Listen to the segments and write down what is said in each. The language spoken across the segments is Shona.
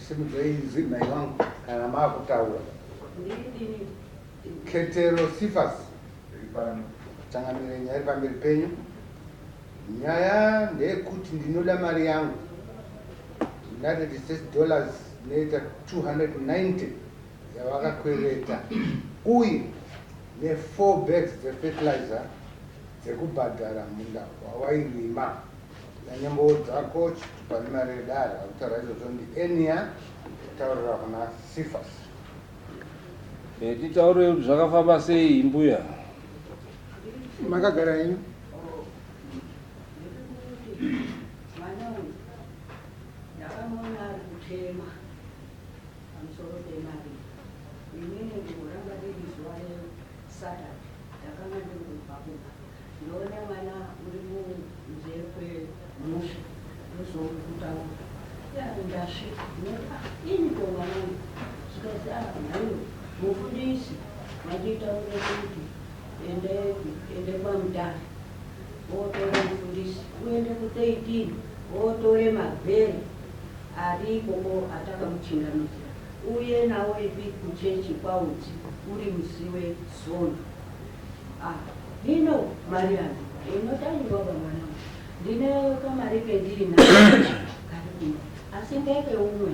Chisimudzai izwi mai vangu kana maakutaura. Ketero Cephas. Changamire, nyaya iri pamberi penyu. Nyaya ndeyekuti ndinoda mari yangu. United States dollars inoita 290 yavakakwereta uye ne 4 bags dzefertilizer dzekubhadhara munda wawairima. Nyamboudza coach kuti pane mari yedare akutaura izvozvo ndi Enia kutaurira kuna Cephas. Eh, titaure kuti zvakafamba sei mbuya. Makagara henyu. Mwana uyu ndakamuona ari kuchema pamusoro pemari. Inini ndinoramba riri zuva reSaturday ndakanga ndiri kubva kumba. Ndoona mwana uri kunze kwemusha ndozomukutaura ya ndasvika ndinoti ah ini ko mwana uyu zvikanzi ah nhaiwe mufundisi vanditaurira kuti ende ende kwamutare wotora mufundisi uende ku 13 wotore mabhero ari ikoko atakamuchingamidzira uye nawo ipi kuchechi kwaudzi uri musi weSvondo. Ah, hino mari yangu inotangirwa pamwana ndine kamari kendinako kari kumba asi ndeke umwe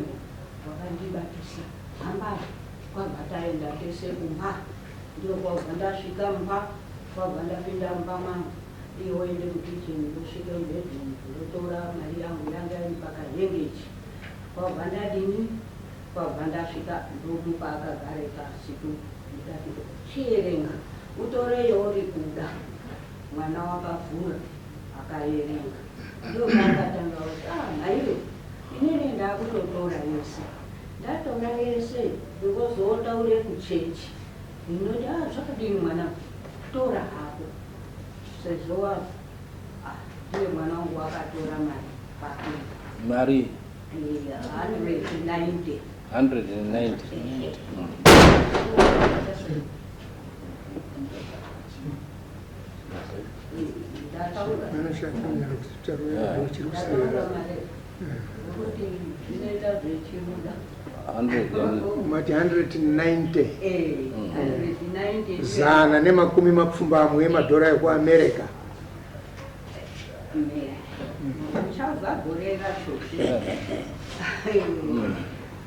wakandibatisa hambai kwabva taenda tese kumba ndiro kwabva ndasvika mba kwabva ndapinda mumba mangu iye woende mukicheni ndosvika mubedroom ndotora mari yangu yanga iri pakahengechi kwabva ndadini kwabva ndasvika ndomupa akagare pasi tu ndikati Chierenga utore yauri kuda. Mwana wakavhura akaerenga. Ndopaakatanga kuti ah nhaiwe inini ndakutotora yese. Ndatora yese ndingozotaure kuchechi. Ndinoti ah zvakadini mwanangu tora hako sezvo wa ah ndiye mwana wangu wakatora mari pake. Mari? 190. 190. Mati 190 zana nemakumi mapfumbamwe emadhora ekuAmerica. Uchabva gore racho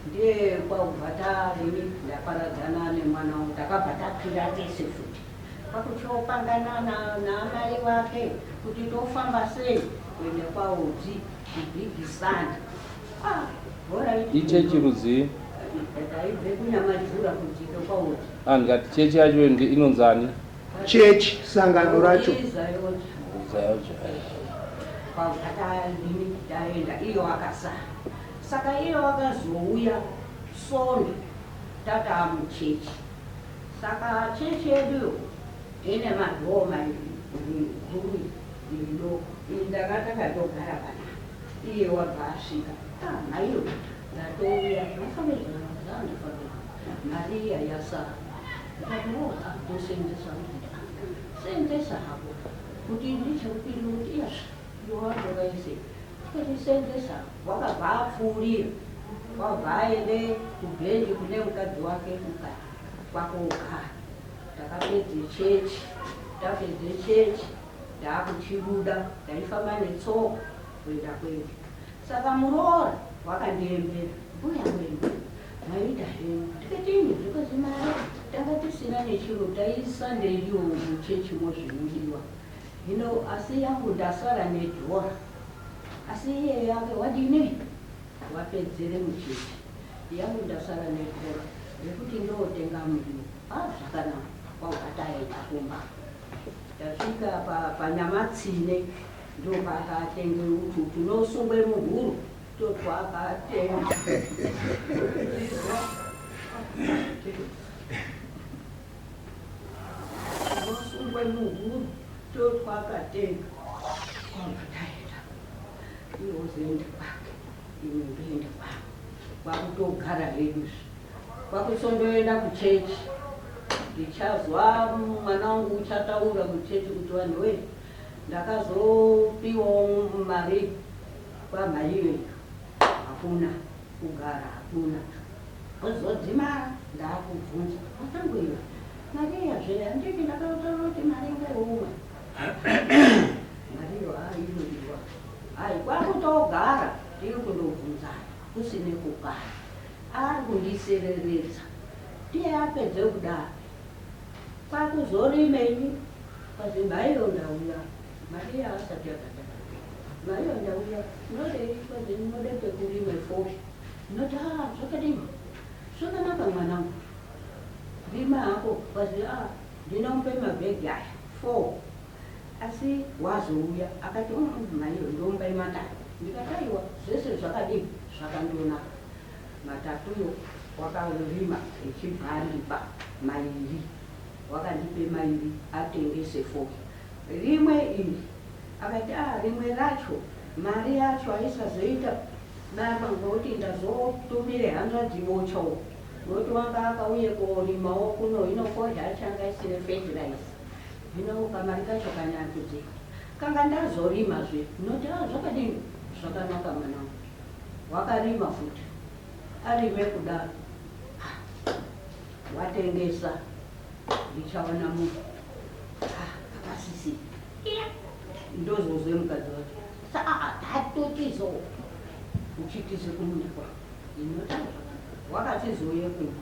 ndiye kwakubva tarini ndaparadzana nemwana wangu takabva takwira tese futi kwakuchopangana naamai wake kuti tofamba sei kuenda kwaodzi kubhigisana. Ah, Ichechi rudzii? Taibve kunyamajura kudzika kwaodzi. Ah, ndikati chechi yacho inonzani? Church sangano racho. Kwakatadini taenda iyo akasara. Saka iye wakazouya Sondo tataa muchechi. Saka chechi yeduyo ine madhoo mairi guru iri doko. Ini ndanga takatogara panapa. Iye wabva asvika. Ah mhaiyo ndatouya mafambe zvakanaka ndafamba. Mari iya yasara. Ndikati oh ah toseenzesa kuti ah seenzesa hako kuti ndichekupiri kuti iya iwe watora yese tikati seenzesa wakabva apfuurira kwabva aende kubhenji kune mukadzi wake mukati kwakogara takapedze chechi tapedze chechi ndakuchibuda ndaifamba netsoka kuenda kwedu saka muroora wakandiembera mbuya wedu maita henyu ndikati ini zvikazi mari tanga tisina nechiro taisa ndeiyo muchechimo zvinodiwa hino asi yangu ndasara nedhora asi iye yake wadini wapedzere muchechi yangu ndasara nedhora rekuti ndotenga muriwo ah zvakanaka kwabva taenda kumba Tasvika paNyamatsine ndopaakatenge utwu tunosungwe muhuro ndotwaakatenga. Tunosungwe muhuro ndotwaakatenga kwabva taenda iye ozoenda kwake ini ndoenda kwangu kwakutogara hedu izvi. Kwakusondoenda kuchechi ndichazwa mwana wangu uchataura kuchechi kuti vanhu wee ndakazopiwawo mari kwamhaiyo iyo hakuna. Kugara hakuna. Kuzodzimara ndakubvunza, mwanangu iwe, mari iyazve handiti ndakataura kuti mari ngeumwe. Mariyo inodiwa. Hai, kwakutogara tiri kundobvunzana kusine kugara. Ari kundisereredza. Ndiye apedze kudaro. Kwakuzorime ini kwazi maiyo ndauya. Mari yaasati akataka. Maiyo ndauya. Ndinodei kwazi ndinode pekurime fosha. Ndinoti ah zvakadini? Zvakanaka mwanangu. Rima hako kwazi ah ndinomupe mabhegi aya 4. Asi wazouya akati maiyo ndomupa matatu. Ndikati aiwa zvese zvakadini? Zvakandonaka. Matatuyo wakarima echibva andipa mairi. Wakandipe mairi atengese 4. Rimwe iri akati ah rimwe racho mari yacho aisazoita baba ngokuti ndazotumire hanzvadzi bocho ngokuti wanga akauye korimawo kuno hino forya yacho yanga isine fertilizer hino kamari kacho kanyanya kudzika kanga ndazorimazve ndinoti ah zvakadini zvakanaka mwanangu wakarima futi arime kudaro watengesa ndichaona munhu akasisi ndozozwe mukadzi wacho tatotizo uchitize kumunda kwako ndinoti wakachizouye kuno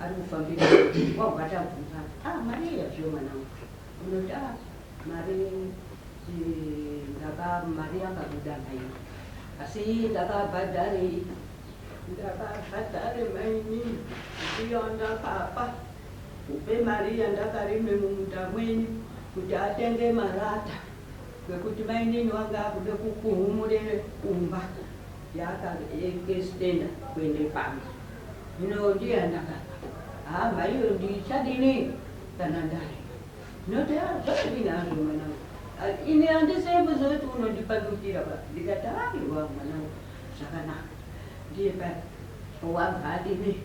ari kufambira wabva tabvunzana ah mari iyazve mwanangu unoti ah mari ndaka mari yakabuda maini asi ndakabhadhare ndakabhadhare mainini ndiyo ndakapa kupe mari yandakarime mumunda mwenyu kuti atenge marata ngekuti mainini wanga akude kukuhumurire kumba yakaextenda kuende pamba hino ndiye ndakapa ha maiyo ndichadini kana ndarima ndinoti ah zvakadini hazvo mwanangu ini handisembuze kuti unondipandukira ba ndikati aiwa mwanangu zvakanaka ndiye pa wabva adini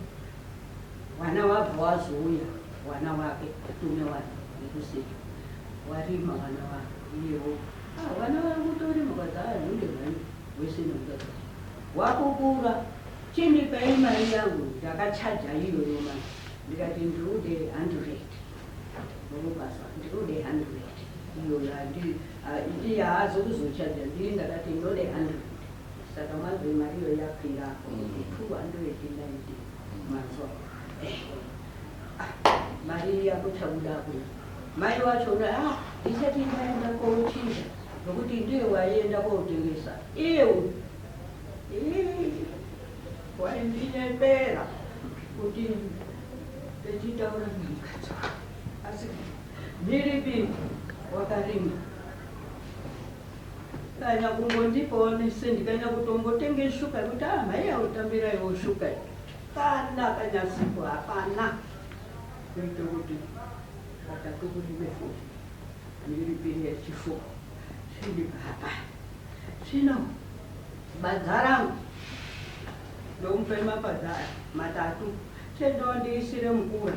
wana wabva wazouya wana wake atume wana nekusika warima wana wake iyewo ah wana vari kutorima kwazi ah hunde mhani wese nemukadzi wakukura chindipai mari yangu ndakachaja iyoyo mani ndikati ndiriude 100 urukazwa ndiriude 100 iyoyo iye haazi kuzochaja ndii ndakati ndode 100 saka mazwe mari iyo yakwira apo 290 manzwa mari yakuchabuda kuya mai wachona ah ndisati ndaenda kochinja nokuti ndiye waienda kotengesa iye uyu waindinyepera kuti techitaura nemukadzi wake asi ndiripi wakarima kana kungondipawo nesendi kana kutombotenge shuka yekuti ah mhai yautambiraiwo shuka iyi kana kanyasipo hapana kuite kuti katatu kurime futi ndiripire yechifuko zviri papa zvino badza rangu ndomupe mapadza matatu chendondiisire mukura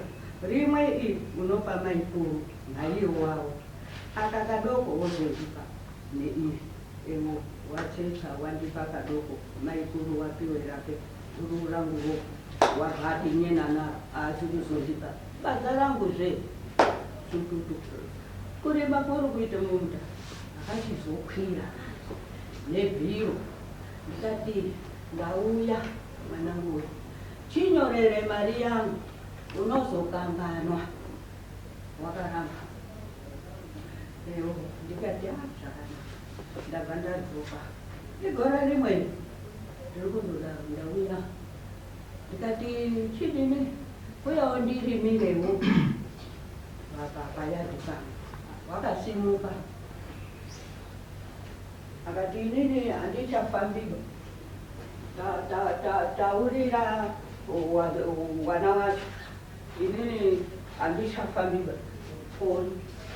rimwe iri unopa maikuru naiyo wavo aka kadoko wozondipa neiri ewo watsetsa wandipa kadoko maikuru wapiwe rake guru ranguwo wabva atinyenana haasi kuzondipa badza rangu zve tututu kurima kuri kuita mumunda akachizokwira nebhiro ndikati ndauya mwanangu chinyorere mari yangu unozokanganwa wakaramba ewo ndikati ah zvakanaka ndabva ndadzoka igore rimwe ndiri kundodaro ndauya ndikati chidini uyawo ndirimirewo payadhi pangu wakasimuka akati inini handichafambiba taurira wana wacho inini handichafambiba foni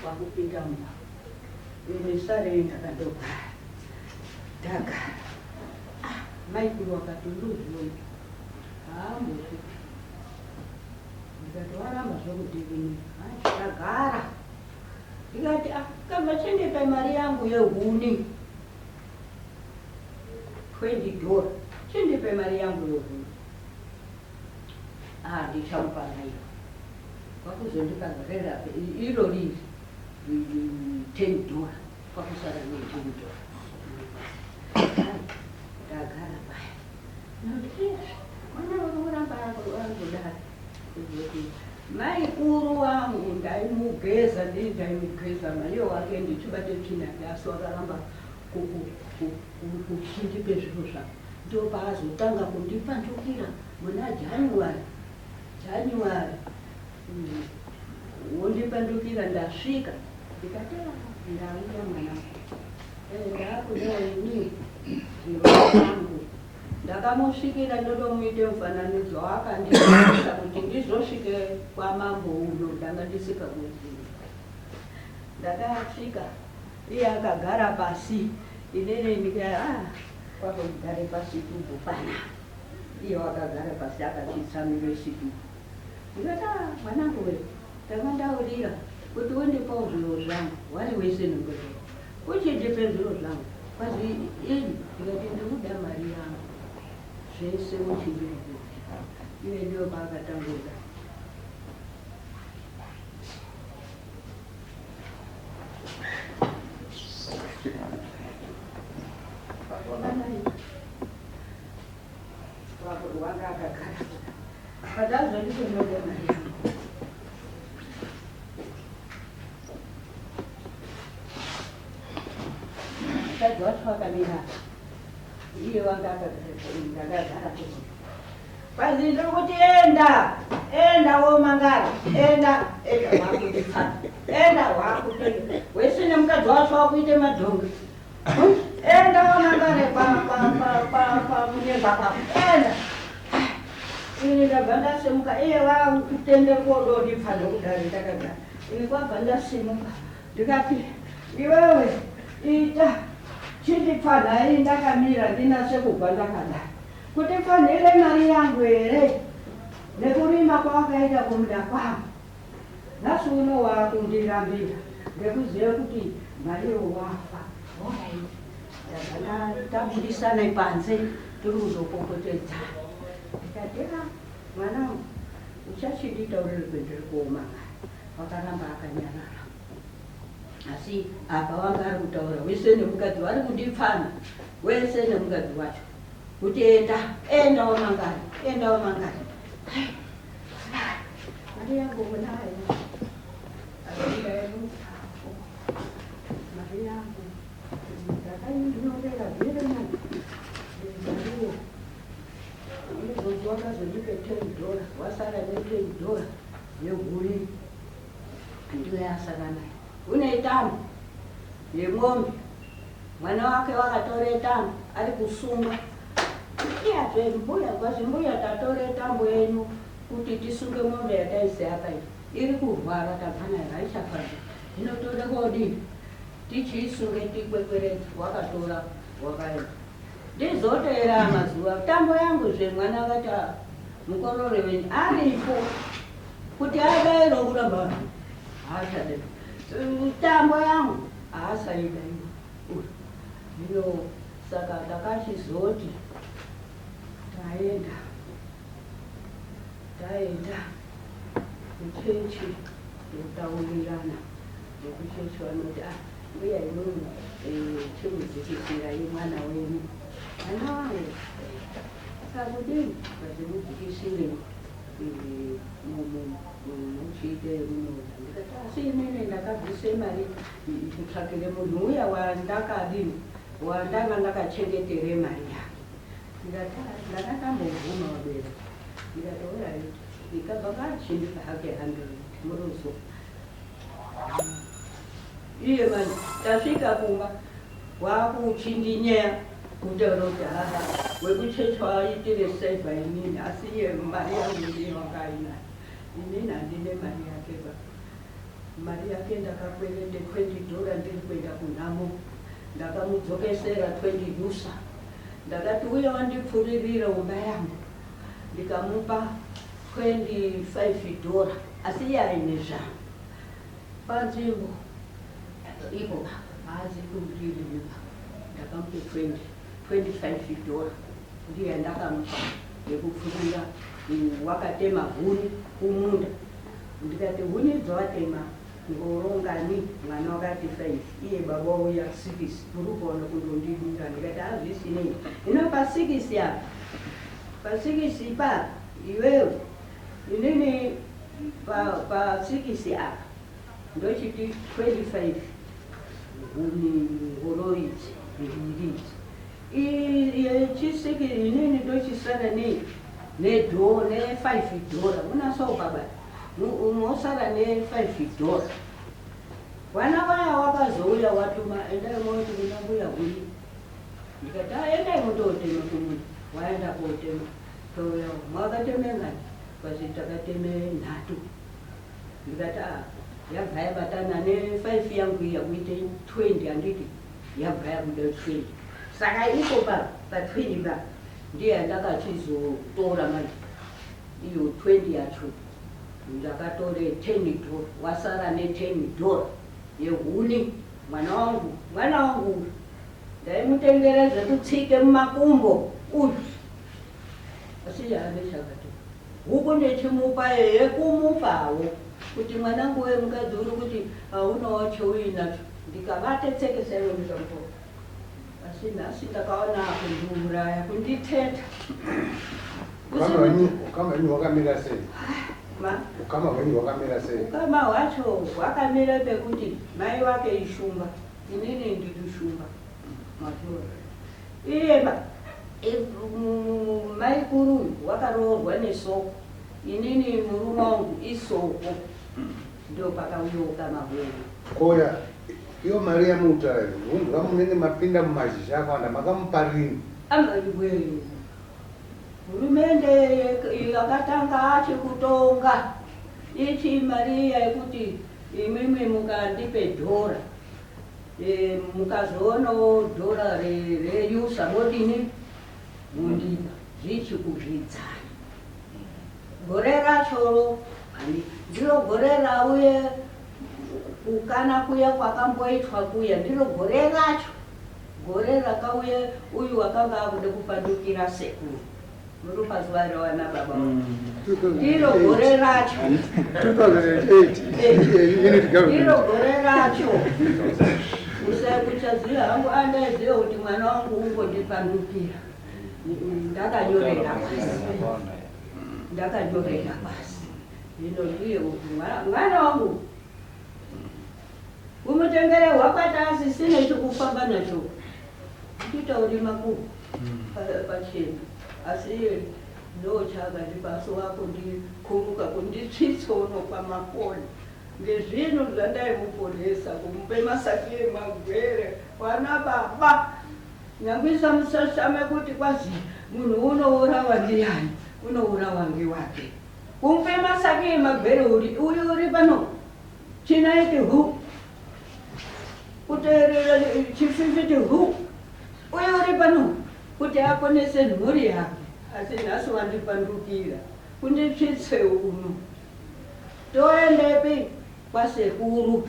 wakupinda mumba ini sarei ndakandogara ndagara ah, maikuru wakati ndozviona haambosviki ndikati waramba zvokudini ndagara ndikati ah, kamba chengetai mari yangu yehuni 20 dollar chendipai. Ndipe mari yangu yohuru. Ah, ndichamupa nayo. Kwakuzondipa rera iro riri $10, kwakusara ne $10. Ndagara paya. Mwana uri kuramba akudaro. Maikuru wangu ndaimugeza, ndii ndaimugeza maiyo wake ndichibate tsvina, asi wakaramba kuchindipe zviro zvangu. Ndopaazotanga kundipandukira muna January. January wondipandukira ndasvika, ndikati, "Ah, ndauya mwana, ndaakudawo ini zviro zvangu." Ndakamusvikira ndotomuite mufananidzo wakandiisa kuti ndizosvike kwamambo uno, ndanga ndisikakuzivi. Ndakasvika, iye akagara pasi, inini ndika ah, kwakugare pasitubu pana. Iye wakagara pasi akachitsamire situbu. Ndikati, "Ah, mwanangu we, ndanga ndaurira kuti undipawo zviro zvangu wari wese nongoto uchindipe zviro zvangu." Kwazi ini ndikati, "Ndikuda mari yangu zvese uchindipe." Iye ndiyo paakatanguda. Wanga akagara padazondikunoda mari yangu. Mukadzi wacho wakamira, iye wanga akagara, ndakagara. Kwazi, "Ndiri kuti enda, enda womangara, enda, enda." Wakundipfana, enda, wakutenda wese nemukadzi wacho wakuite madhongi. "Enda womangare pamunyemba papo, enda." Ini ndabva ndasimuka, iye wakutende kododipfa ndokugare ndakagara. Ini kwabva ndasimuka ndikati, "Iwewe ita chindipfanhai ndakamira ndinase kubva ndakadai kuti pfanhire mari yangu here nekurima kwawakaita kumunda kwangu. Nhasi uno wakundirambira ngekuziva kuti mariyo wafa. Alright." Ndabva tabudisana panze tiri kuzopopotedzana. Ndikati, "Ah, mwanangu, uchachinditaurire kwendiri kuomangara." Wakaramba akanyarara, asi apa wanga ari kutaura wese nemukadzi vari kundipfana wese nemukadzi wacho kuti enda, enda wamangari, enda wamangari. Mari yangu munayo, asi ndaimupapo mari yangu ndakainyorera zviri nani mariyo. Izvozvi wakazondipe $10, wasara ne $10 yehuri, ndiyo yasara nayo. Une tambo yemombe, mwana wake wakatore tambo ari kusunga. Iyazve mbuya, kwazi, "Mbuya, tatore tambo yenyu kuti tisunge mombe yataisiya apa, iyi iri kurwara, tabva nayo haichafambi. Hino tode kodini tichiisunge tikwekweredza?" Wakatora wakaenda. Ndizoteera mazuva tambo yangu zve mwana akati, "Ah, mukorore wenyu aripo kuti adairo kuramba haachade tambo yangu, haasaida iwo." Hino saka ndakachizoti taenda kuchechi kutaurirana nekuchechi. Vanoti, "Ah, mbuya imweni, chimudzikisirai mwana wenyu." Mwana wangu sakudini? Vachimudzikisire muchiite munoda. Ndikati, "Asi inini ndakabvise mari kutsvakire munhu uya wandakadini, wandanga ndakachengetere mari yake." Ndikati, "Ah, ndakatambobvuma vabereki." Ndikati, "Alright." Ikabva kachindipa hake 100 muruzo iye. Mani tasvika kumba wakuchindinyea kutaura kuti haha, wekuchechi waitire sevha inini, asi iye mari yangu ndiye wakainayo, inini handine mari yake ba. Mari yake ndakakwerete $20 ndiri kuenda kunhamo, ndakamudzokesera 20 USA. Ndakati uye wandipfuririra umba yangu, ndikamupa $25, asi iye aine zvangu panzvimbo ipo, haazi kundirima. Ndakamupe 20 $25. Ndiye yandakamupa yekupfurira. Wakatema huni kumunda, ndikati huni dzawatema ngorongani? Mwana wakati 5, iye baba uya 6, muri kuona kundondidira. Ndikati hazvisinei, ino pa6 apa, pa6 ipapa iwewe inini pa6 apa ndochiti 25 huni ngoro idzi mbiri idzi yechisiki, inini ndochisara nei nedho ne5 dhora munaso baba mosara ne5 dhora. Vana vaya wakazouya watuma, endai moti kuna mbuya huni. Ndikati "Ah, endai mutotema kumunda." Waenda kotema, touya, mwakateme ngani? Kwasi takateme 3. Ndikati a yabva yabatana ne5 yangu iya kuite 20, handiti yabva yabuda 20? Saka ipo pa20 pa ndiye yandakachizotora manje iyo 20 yacho. Ndakatore 10 dhora, wasara ne10 dhora yehuni. Mwana wangu, mwana wangu uyu ndaimutengera zvekutsike mumakumbo uyu, asi yaanechakati huku ndechimupa yekumupawo kuti mwanangu wemukadzi uri kuti haunawo cheuinacho. Ndikavate tsekesaiwe ndikamupa, asi nhasi ndakaona kundiuraya, kunditeta. Ukama hwenyu hwakamira sei? Ma? Ukama hwenyu hwakamira sei? Ukama hwacho hwakamira pekuti mai wake ishumba, inini ndiri shumba mazura. Iye mai kuru uyu wakaroorwa nesoko, inini murume wangu isoko, ndo pakauya ukama hwedu. Koya iyo mari yamutaura hunzwa munenge mapinda mumazhizha akawanda, makamupa rini? Amaiwe, hurumende yakatanga achi kutonga ichi mari iya yekuti imwimwi mukandipe dhora, mukazoonawo dhora reyusa modini mundipa zvichi kuzvidzana. Gore rachoro ndiro gore rauye kukana kuya kwakamboitwa kuya, ndiro gore racho, gore rakauye uyu wakanga akuda kupandukira sekuru muri pazuva rawana baba wangu. Ndiro gore racho. 2008 unit Ndiro government. Gore racho usakuchaziva hangu, andaiziva kuti mwana wangu ungondipandukira. Ndakanyorera pasi, ndakanyorera pasi. Hino ndiye kuti mwana wangu kumutengere hwakwata asisine chekufamba nacho titauri makuhu pachena, asi iye ndochakandipa asi wakundikuruka kunditsvitsa uno kwamakoni ngezvinhu zvandaimuponesa kumupe masaki emagwere. Wana baba nyangwisa musashame kuti kwazi munhu unourawa ndiani, unourawa ngewake. Kumupe masaki emagwere uri uyu uri pano chinaiti hu kuteerera chififiti hu uyu uri pano kuti aponese mhuri yake, asi nhasi wandipandukira kunditsvitse uno. Toendepi? Kwasekuru.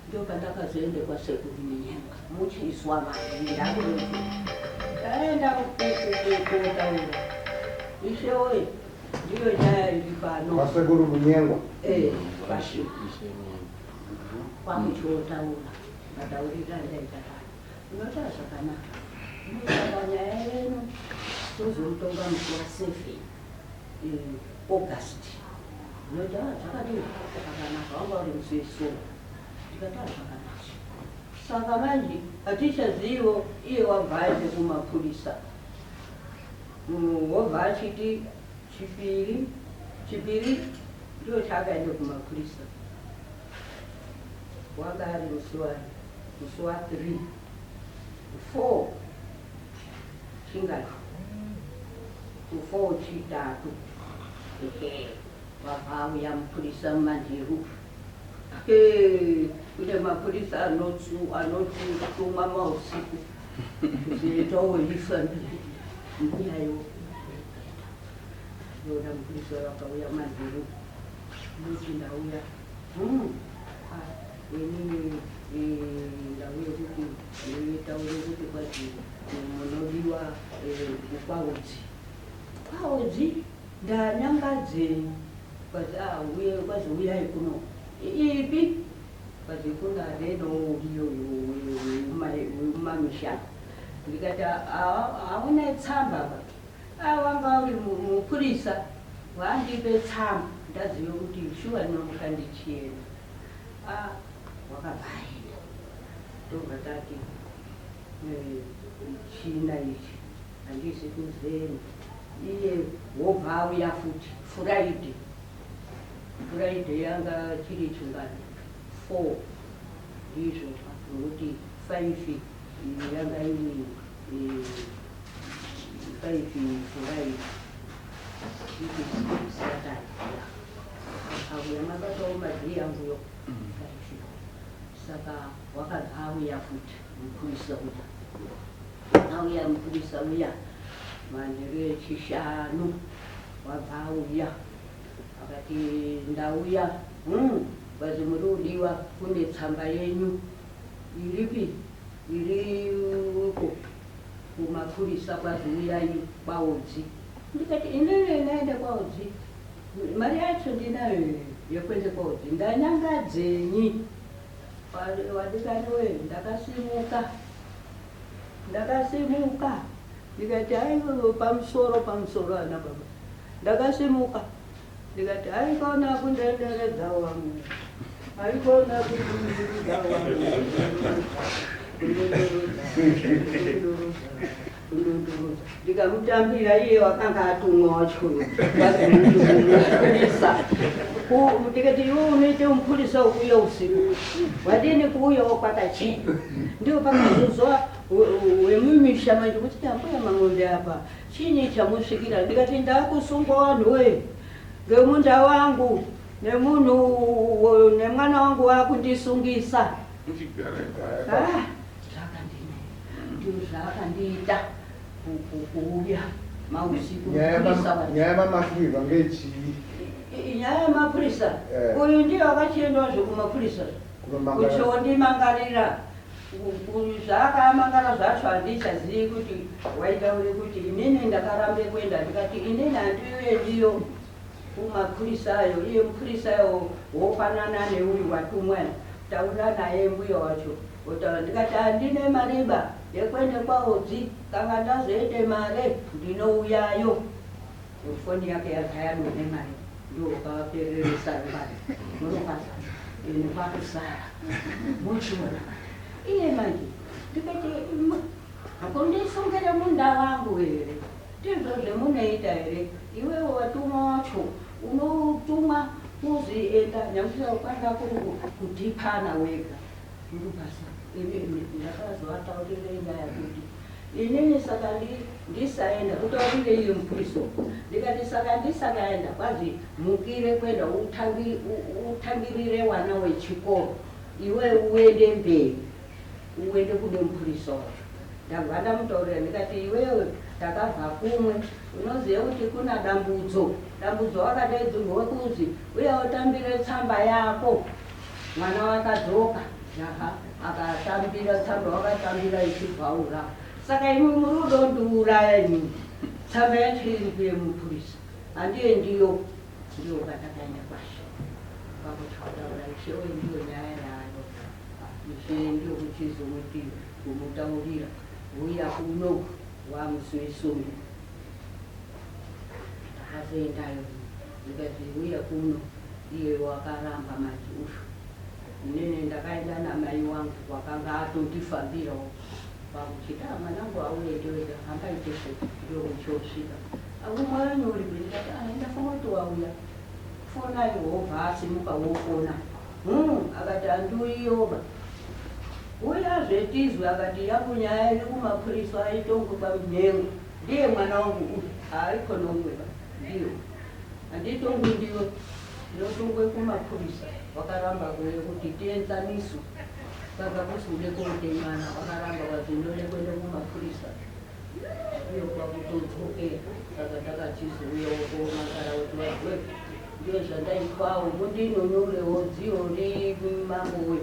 Ndopandakazoende kwasekuru Minyemba muchiiswa mari. Taenda kotaura, ishe woye, ndiyo nyaya iri pano. Kwasekuru Munyengwa. Eh, pashi kwakuchiotaura matauriro andaita pano, unotaura zvakanaka, unotaura nyaya yenu, tozomutonga musi wa7 August. Unoti a zvakadii, zvakanaka, wanga uri musi wesoro. Ndikataura zvakanaka. Saka manje hatichazivo iye wabva aende kumapurisa. Wobva achiti chipiri, chipiri ndo chaakaende kumapurisa, wanga ari musi wa3, 4 chingati ku4 chitatu. Ehe, wabva auya mupurisa mumanheru. Kune mapurisa anotumwa mausiku kuzoita weifa mbuyayo. Yona mupurisa wakauya manheru, ndoti ndauya. Ah, inini Ndauye kuti nditaure kuti kwazi munodiwa kwaudzi. Kwaudzi ndanyangadzei? Kwazi uye kwazi uyai kuno. Ipi? Kwazi kuna reno uyo wemumamisha. Ndikati hauna tsamba ba. Wanga uri mupurisa wandipe tsamba ndazive kuti shuwa ndinomuka ndichienda. Wakabva aenda. Ndobva tati china ichi handisi kuziva. Iye wobva auya futi Friday. Friday yanga chiri chingani 4 ndizvo, nokuti 5 yanga iri 5 Friday, 6 Saturday. Auya mabatawo madhiri anguyo 5. Saka wakabva auya futi mupurisa uya. Auya mupurisa uya manheru echishanu, wabva auya akati ndauya kwazi muri kudiwa, kune tsamba yenyu iripi iri uko kumapurisa, kwazi uyai kwaudzi. Ndikati inini naenda kwaudzi, mari yacho ndinayo yekuenda kwaudzi, ndanyangadzenyi? Wadikani we, ndakasimuka, ndakasimuka ndikati hai, pamusoro pamusoro ana baba. Ndakasimuka ndikati haikona kundenderedza wangu, haikona kundunduridza wangu, kundundurudza. Ndikamutambira iye wakanga atumwa wacho mupurisa. Ndikati iwe unoite mupurisa ukuuya usiku, wadini kuuyawo kwakachena? Ndio pakazozwa wemumisha manje kuti ambuya mang'ombe apa chinyi chamusvikira. Ndikati ndakusungwa vanhu we ngemunda wangu nemunhu nemwana wangu wakundisungisa. Zvakandine ndio zvaakandiita kuuya mausiku. Nyaya yamamafirwa ngechii? Nyaya yemapurisa, uyu ndiye wakachiendwazve kumapurisa kuchondimangarira. Zvaakamangara zvacho handichazivi kuti waitaure kuti inini ndakarambe kuenda. Ndikati inini handiuendiyo kumapurisa ayo. Iye mupurisa ayo wofanana neuyu watumwa, taura naye mbuya wacho otaura. Ndikati handine mariba yekuende kwaudzi, kanga ndazoite mare ndinouyayo. Foni yake yabva yadonhe mari, ndokapereresa mari munopasa ini kwakusara mochiona iye manje. Ndikati kundisungire munda wangu here? Ndizvo zvemunoita here? Iwewe watumwa wacho unotumwa kuzi enda nyamusa kwanga kuri kudhipana wega murubasa. Ndakazoataurire nyaya kuti inini saka ndisaenda kutaurire iye mupurisa. Ndikati saka ndisakaenda kwazi mukire kuenda utangirire wana wechikoro, iwe uende mberi, uende kune mupurisa wacho. Ndabva ndamutaurira ndikati iwewe takabva kumwe, unoziva kuti kuna Dambudzo. Dambudzo wakadaidzirwa kuzi uya utambire tsamba yako. Mwana wakadzoka jaha akatambira tsamba, wakatambira ichibvaura. Saka imwe muri kudondiuraya imwe, tsamba yacho iri kuye mupurisa, handiendiyo. Ndiyo patakaenda kwashe kwakuchitaura ishewe, ndiyo nyaya yayo ishe, ndiyo kuchizomuti kumutaurira uya kuno wamusi wesondo. Takazoendayo ndikati uya kuno, iye wakaramba manje usho. Inini ndakaenda namai wangu wakanga atondifambirawo kwakuchiti mwanangu auende wega, hambai tese. Ndio kuchosvika umwe wenyu uripi? Ndikati ndafunga kuti wauya, fonai. Wobva asimuka wofona, akati handiuyiyoba, uya zvetizwe. Akati yangu nyaya iri kumapurisa, aitongwe kwamunhengo. Ndiye mwana wangu uyu, haaikona umweba, ndiyo handitongwi, ndiyo ndinotongwe kumapurisa. Wakaramba kuye kuti tienzaniswe, saka kusi ude koite mwana, wakaramba kwazi ndode kuenda kumapurisa iyo kwakutodzokera. Saka takachizouyawo komangara kuti vazwe ndiyo zvandaitwawo, mundinunurewo dziyo ri mambo we.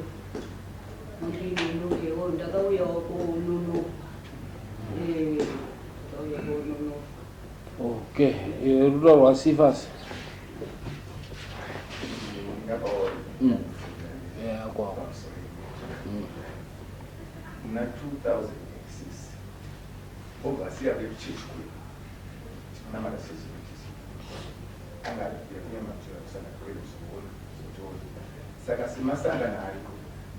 Mundinonokewo, ndakauyawo kononoka. Ndakauya kononoka. Okay, rudo rwaSifasi. Kwako. Muna 2006, overseer vekuchechi kwedu, tinonamata chechi yechechi, anga yakunyamatira kusangana kwedu zoona zotiona. Saka semasangano ariko,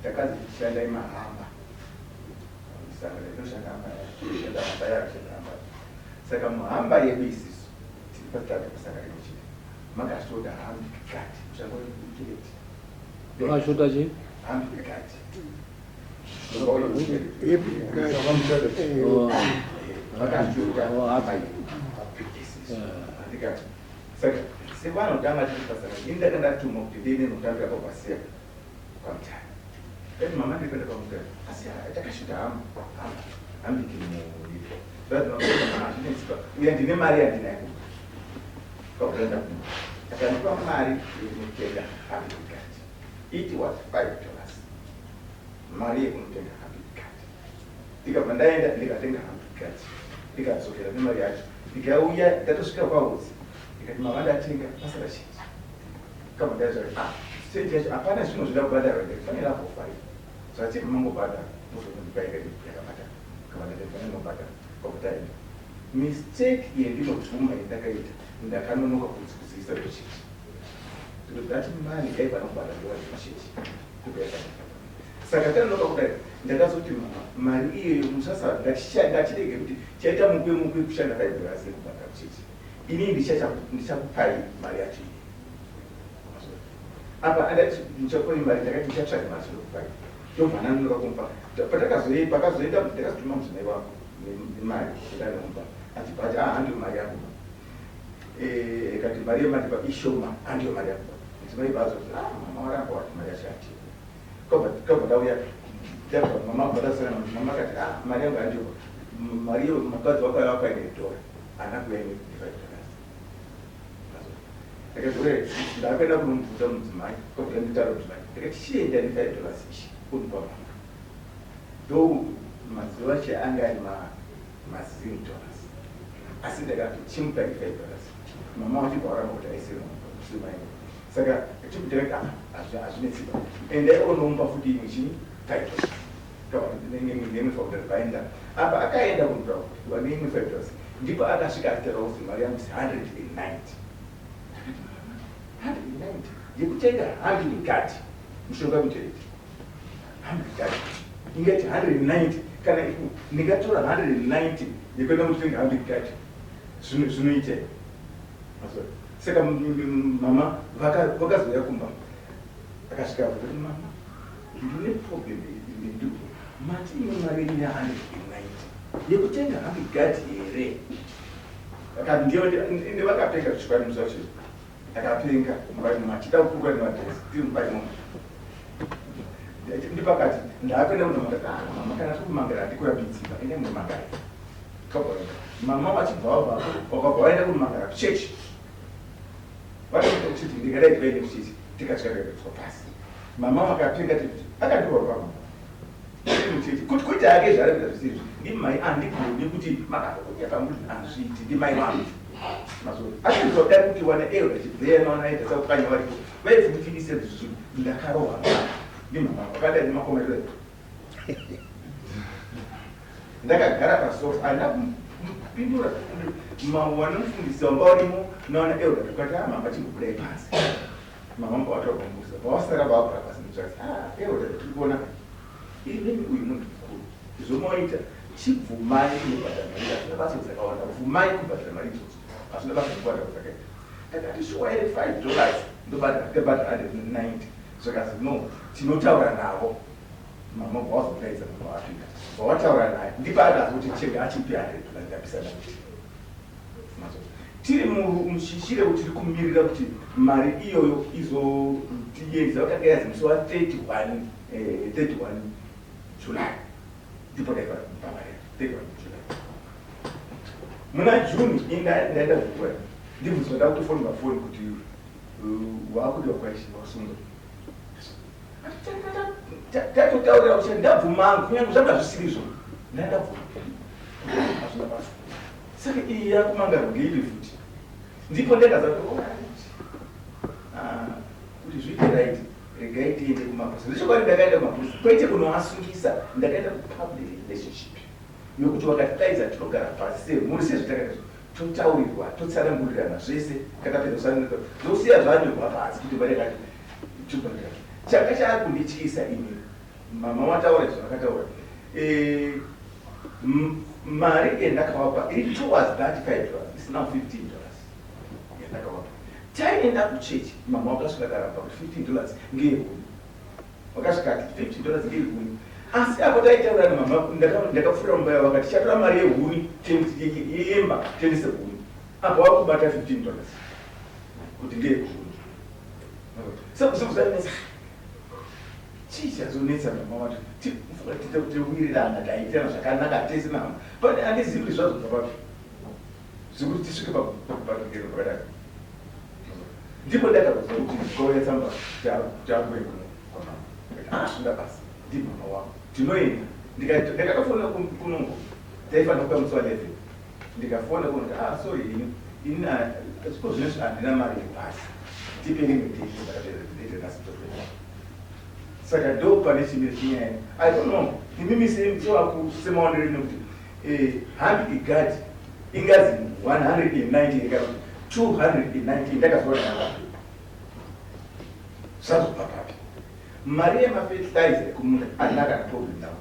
takazi tichishanda imahamba, sangano inoshanda hamba, shanda hamba yaro, shanda hamba. Saka muhamba yedu isisu tiri pasitata pasangano inochita makashota Humpy Guard, muchangocheketi. Makashota chii? Humpy Guard. Oh. Vakashota. Oh, Humpy. Andikati saka sevanhu tanga tiri pasangano, ini ndanga ndatumwa kuti ndiende nokutambira kwavasiya kwamutare. Ati mama, ndiri kuenda kwamutare, asi takashota hambiki muipo. Hazvinetsika, uya ndine mari yandinayo kwakuenda kumba. Akandipa mari yekunotenga Humpy Guard. It was $5, mari yekunotenga Humpy Guard. Ndikabva ndaenda, ndikatenga Humpy Guard, ndikadzokera nemari yacho, ndikauya, ndatosvika kwaudzi, ndikati, "Mama, ndatenga, pasara chinji." Kabva ndazvati, "Ah, chenji yacho hapana zvimwe zvida kubhadharwa." Ndikufanira kufai zvachibva mangobhadhara, muzondipa yakabhadhara. Kabva ndati mobhadhara, kwabva taenda. Mistake yendinobvuma yandakaita, ndakanonoka kuzivisa vechechi because that money yaifana kubhadhara ndewachechi. Saka tanonoka kudai, ndakazoti, "Mama, mari iyoyo musasa, ngachirege kuti chaita mukwe mukwe kushanda $5 yekubhadhara kuchechi. Inini ndichakupai mari yacho iyi." Apa andati ndichakupai mari, ndakati ndichatsvaga mari zvinokupai, ndobva ndanonoka kumupa. Pakazoenda, ndakazotuma mudzimai wangu nemari ndanomupa, achibva ati, "Ah, handiyo mari yangu." Kati mari yemandipa ishoma, handiyo mari yangu. Mudzimai bva azoti, "Ah, mama waramba, wati mari yacho hatiyo." Kabva ndauya, ndabva mama, bva ndasangana, mama akati, "Ah, mari yangu handiyo mari iyo." Mukadzi wako wakaenda idhora, haana kuuya ne$5. Ndakati, "Ure, ndakaenda kunomubvunza mudzimai." Kabva nditaura mudzimai, ndakati, "Chienda ne$5 ichi kunipa mama." Though mazuva acho anga ari maZim dollars, asi ndakati, "Chimupa $5." Mama wachibva waramba kuti aisiri mai. Saka chikudhaka hazvinetsika, endai onomupa futi imwe chii, $5 nemwe $5. Paenda apa, akaenda kunotaura kuti wane imwe $5, ndipo akasvika achitaura kuti mari yangu is 190. 190 yekutenga Humpy Guard, mushonga mutoiti Humpy Guard ingati 190. Kana ndingatora 190 yekuenda kutenga Humpy Guard, zvinoita. Saka mama vakazouya kumba, akasvika kuti, "Mama, ndine problem. Mati imwe mari yenyu ya190 yekutenga Humpy Guard here?" Akati ndiyo. Vakapenga zvichikwani musi wacho, akapenga mumba, achida kukurwa nemadhesi tiri mumba imomo. Ndipakati ndakuenda kunomanga. "Ah, mama, kana tikumangara handikurambidzi, ende munomangara." Mama vachibva vabva, vakabva vaenda kunomangara kuchechi. Vatoenda kuchechi, ndikadai vaende kuchechi, tikasvika pasi, mama vakapenga, akandirwa pamama muchechi kuti kuita yake zvaarikuita zvisizvo. Ndimai, handigoni kuti makakunyepa muri, hazviiti, ndimai vangu mazoro. Asi ndizodai kuti wana elder chibveya nawana aita sakukanya varipo vaibvutiise zvinhu. Ndakarohwa ndimama, vakadai nemakomerero. Ndakagara pasofa, handina kupindura. Vanomufundisi vanga varimo nawana elder tukati, "Ah, mama, chimbobudai panze." Mama mbawataura kumubusa, pavasara vagara pasi, nditsvati, "Ah, elder, tiri kuona inini uyu munhu mukuru, zvomaita, chibvumai kunobhadhara mari, hazvina basa dzakawanda, bvumai kubhadhara mari idzodzo, hazvina basa nekuwanda kwadzakaita." Takati, "Shuwa here, $5 ndobhadhara, ndobhadhara 190?" Zvakazi, "No, tinotaura navo." Mama vawazodaidza mama vapinda, vawataura naye, ndipo akazi kuti chega achipi $100, ndabisa nakuti tiri mushishire kuti tiri kumirira kuti mari iyoyo izotiedza. Vakanga yazi musi wa31 31 July, ndipo ndaiva mari 31 July. Muna June ndaenda kukura, ndibvunzwa, ndakutofonwa foni kuti wakudiwa kwaishe, wasungwa. Tatotaurira kuti ndabvumangu kunyange zvanga zvisiri izvo, ndandabvuma, hazvina basa. Saka iyi yakumangarwa ngeipi futi? Ndipo ndakaza kuti alright, kuti zviite right, regai tiende kumapurisa. Zvechokwadi ndakaenda kumapurisa, kwete kunoasungisa, ndakaenda kupublic relationship yokuti vakatidaidza tinogara pasi semhuri sezvatakaita, totaurirwa, totsanangurirana zvese. Takapedza kutsanangura, zvosiya zvanyorwa pasi kuti mari yakati tobhadhara. Changa chaakundityisa ini, mama wataura zvavakataura, mari yandakavapa iri towards that $5 is now $15 yandakavapa. Taenda kuchechi, mama wakasvika karamba kuti $15 ngeyehuni. Wakasvika ati $15 ngeyehuni, asi apo taitaura namama, ndakapfuura mumba yavo, vakati tichatora mari yehuni yemba tiendese huni. Apo wakubata $15 kuti ngeyehuni. Sekusanetsa, chii chazonetsa mama wacho? Tiwirirana, taitirana zvakanaka tese namama. Pane handizivi kuti zvazobva papi zvekuti tisvike pakubhadhikero pakadai. Ndipo ndakazozwa kuti kwauya tsamba, takuye kuno kwamama. Asvinda basa, ndimama wangu, tinoenda. Ndakatofona kunongo, taifanira kuuya musi wa11. Ndikafona kuno kuti, ah, sorry, ini ini zviko zvinezvi handina mari yebhasi, tipe rimwe date. Nhasi. Saka ndo pane chimwe chinyaya, I don't know imimi sewakuru semaonero ino kuti hambi igadhi ingazi 190 kana kuti 290. Ndakazoona yavapi, zvazobva papi? Mari yemafertilizer ekumunda handina kana problem nawo,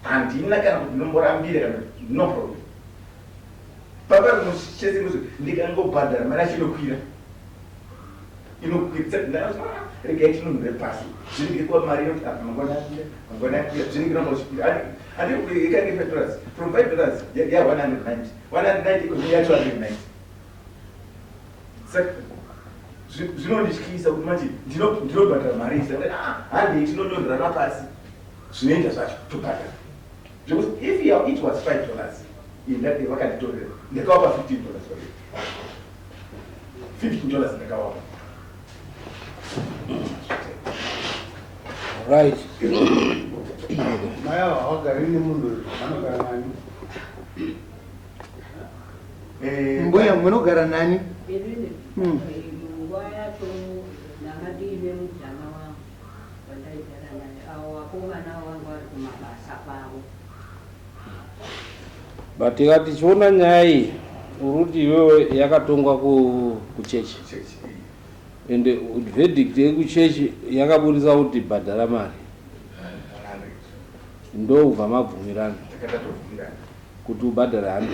handina kana kuti ndinomborambira kana no problem. Papa chese ndikangobhadhara mari yacho inokwira, inokwira. Regai tinonhore pasi, zvinenge kuva mari inoti apa mangwana akwira, mangwana akwira, zvinenge ramba uchikwira. Handi ikange $5, from $5 ya 190, 190 iko ya 290. Saka zvinondityisa kuti manje ndinobhadhara mari iyi. Handei tinonyorerana pasi zvinoita zvacho, tobhadhara. Zvekuti if it was $5 indade vakanditorera, ndakavapa $15 already, $15 ndakavapa. Right. Mai ava havagari nemunhu, vanogara nani? Mbuya, munogara nani? Inini nguva yacho ndanga ndiine mujana wangu wandaigara naye. Avo vakomana vangu vari kumabasa kwavo. But tikati tichiona nyaya iyi, uri kuti iwewe yakatongwa kuchechi, Chechi. Ende verdict yekuchechi yakabudisa kuti bhadhara mari. 100. Ndobva mabvumirana Takatatobvumirana kuti ubhadhare 100,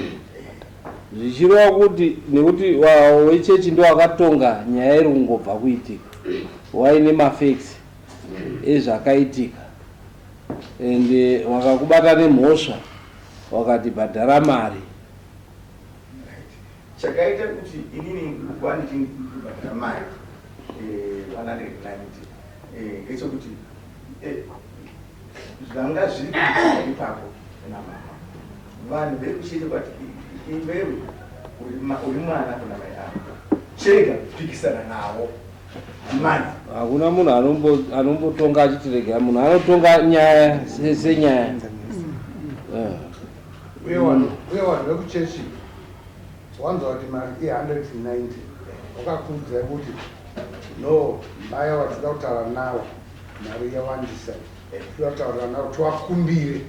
zvichireva kuti nekuti wechechi ndo akatonga nyaya iri kungobva kuitika, waine mafacts ezvakaitika, ende wakakubata nemhosva, wakati bhadhara mari. Right. Chakaita kuti inini wanditi kubhadhara mari 190 ngechekuti zvanga zviri kuitika ipapo namama, vanhu vekuchechi vati iwewe uri mwana kuna mai avo, chega kupikisana navo manje. Hakuna munhu anombotonga achiti regai. Munhu anotonga nyaya senyaya. Uye vanhu vekuchechi wanzwa kuti mari i190, wakakuudzai kuti no, mai ava tinoda kutaura navo, mari yawandisa, toda kutaura navo, tiwakumbire.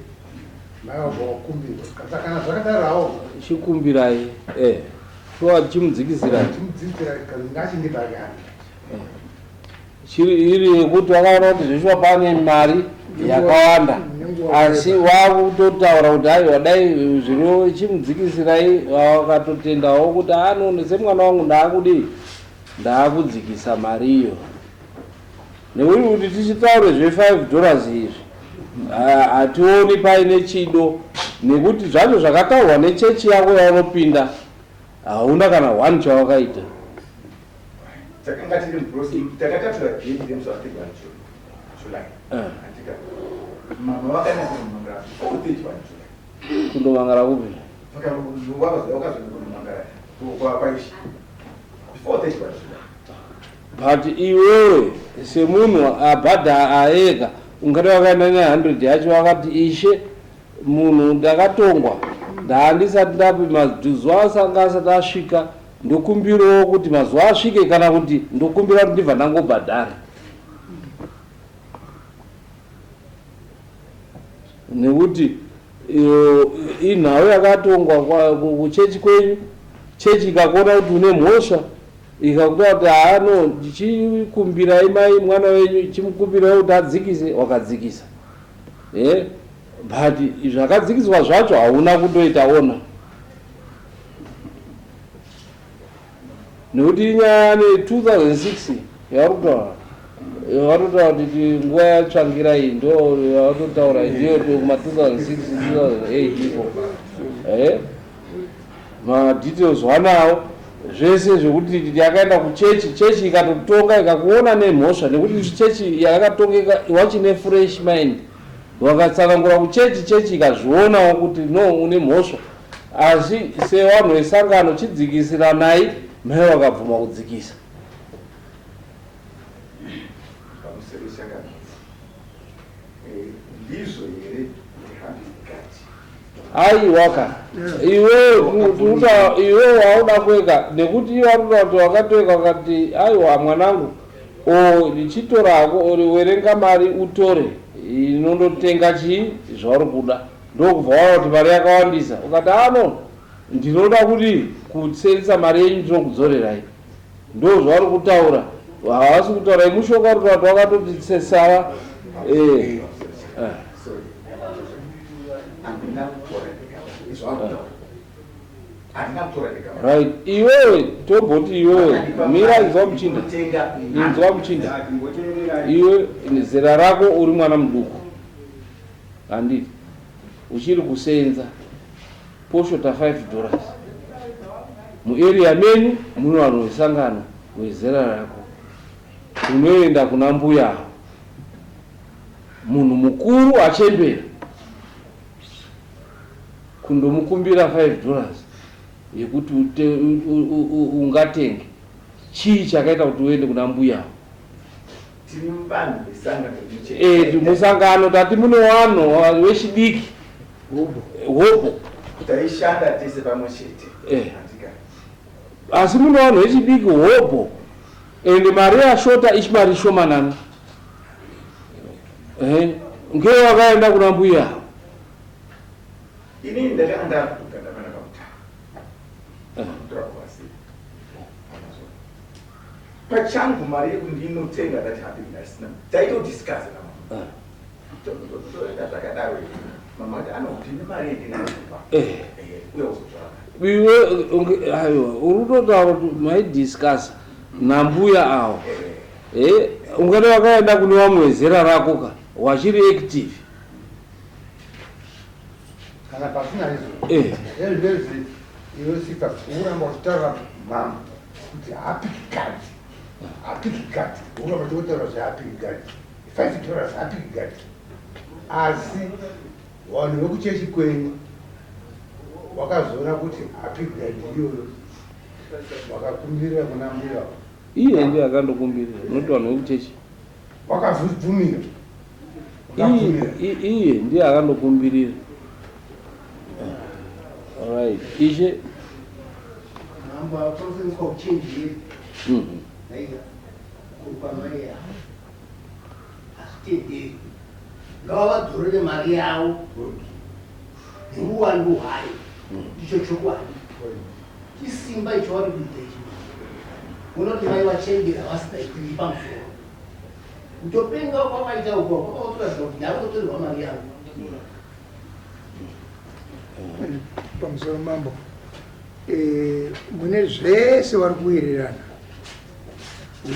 Mai vabva wakumbirwa. Saka kana zvakadaro hawo Chikumbirai, towa chimudzikisirai. Chimudzikisira ngachindibhadhara. Chiri iri yekuti wakaona kuti zveshuwa pane mari yakawanda, asi wakutotaura kuti aiwa, dai zviro chimudzikisirai. Wakatotendawo kuti ano semwana wangu ndaakudii, ndaakudzikisa mari iyo, nekuti kuti tichitaure zve$5 izvi, hationi paine chido, nekuti zvacho zvakataurwa nechechi yako yaunopinda, hauna kana one chawakaita. Takanga tiri muprocess, takatatura date remusi wa 31 July. Andika mama vakanaka kunomangara before 31 July. Kundomangara kupi? Wakazoenda kunomangara kwaishi before 31 July. But iwewe semunhu abhadha aega, ungati wakaenda ne100 yacho, wakati, "Ishe, munhu ndakatongwa, ndaandisati ndapi, mazuva asanga asati asvika, ndokumbirawo kuti mazuva asvike, kana kuti ndokumbira kuti ndibva ndangobhadhara," nekuti iyo inhau yakatongwa kuchechi kwenyu. Chechi ikakuona kuti une mhosva, ikakuta kuti, "Haano, ndichikumbirai mai mwana wenyu, chimukumbirai kuti adzikise," wakadzikisa, but zvakadzikiswa zvacho hauna kundoita ona, nekuti inyaya ne2006 yauri kutaura, yavari kuti nguva yatsvangira iyi, ndo yavatotaura, ndiyo kuma2006 2008 iko. Madetails wanawo zvese zvekuti yakaenda kuchechi, chechi ikatotonga, ikakuona nemhosva, nekuti chechi yakatongeka wachine fresh mind, wakatsanangura kuchechi, chechi ikazvionawo kuti no, une mhosva, asi sevanhu vesangano chidzikisiranai, mai wakabvuma kudzikisa. Pamusoro wesangano, ndizvo here kuti hambikati? Aiwaka, iwe wauda kueka, nekuti iwe warikuta kuti wakatoeka, ukati, "Aiwa mwanangu, o ndichitorako, ori werenga mari utore inondotenga chii zvauri kuda," ndokubva waona kuti mari yakawandisa, ukati, "Ano, ndinoda kuti kusenza mari yenyu, ndinokudzorerai." Ndo zvauri kutaura, havasi kutaura imushoka, uri kuti wakatoti sesava. Sorry, handina kutora ndega izvo akutaura, handina kutora ndega. Right, iwewe tomboti iwewe, mira, inzwa muchinda. Tenga. Inzwa muchinda, iwe zera rako uri mwana muduku, handiti? Uchiri kusenza, poshota 5 dollars muarea menyu, muno vanhu vesangano wezera rako, unoenda kuna mbuya, munhu mukuru achembera, kundomukumbira 5 dollars yekuti ungatenge chii? Chakaita kuti uende kuna mbuya? Tiri vanhu vesangano. Musangano tati mune vanhu vechidiki hopo. Taishanda tese pamwe chete. Handika. Asi mune vanhu vechidiki hopo, ende mari yashota ichimari shomanana, ngewakaenda kuna mbuya? Inini ndakanga ndakuganda pana pakutanga kutora kwasi pachangu mari yekundinotenga ndati hapi ndasina, taitodiscussa namama, toenda zvakadaro. Mama ati anokuti nemari yendinayopa uya uzotsvaka. Iwe aiwa, uri kutotaura kuti maidiscussa nambuya avo. Ungati wakaenda kune vamwe vezera rako ka wachiri active. Kana pasina izvo, ezvezvi iwe sika uramba uchitaura mama kuti hapiki gadhi, hapiki gadhi, uramba uchitaura zvehapiki gadhi, $5 hapiki gadhi, asi vanhu vekuchechi kwenyu wakazoona kuti hapiki gadhi iyoyo wakakumbirira kuna mbuya. Iye ndiye akandokumbirira, unoti vanhu vekuchechi. Wakabvumira, wakabvumira. Iye ndiye akandokumbirira. Alright, ishe. Hamba tosengeswa kuchenjeri. Aiya kurupa mari yavo hazvitenderi, ngavavadzorere mari yavo neuwandu hwayo, ndicho chokwadi. Chisimba icho vari kuita ichi, unoti mai vachembera vasina itiri pamusoro, kutopenga kwavaita uko kwakavatoratidza kuti ndakutotorerwa mari yavo. Pamusoro mambo, mune zvese vari kuwirirana,